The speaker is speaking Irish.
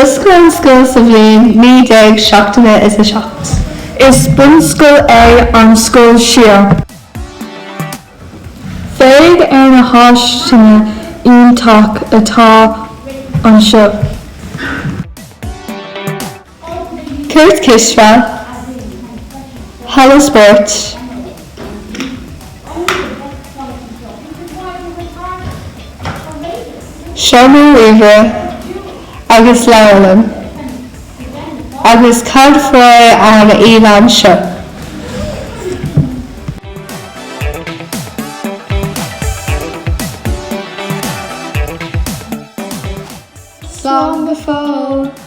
D'oscail an scoil sa bhliain 1977. Is bunscoil é an scoil seo. Féach ar na háiseanna iontach atá anseo. Cúirt cispheil, halla spóirt. Seomra ríomhaire agus leabharlann. Agus cad faoi an oileán seo? Slán go fóill!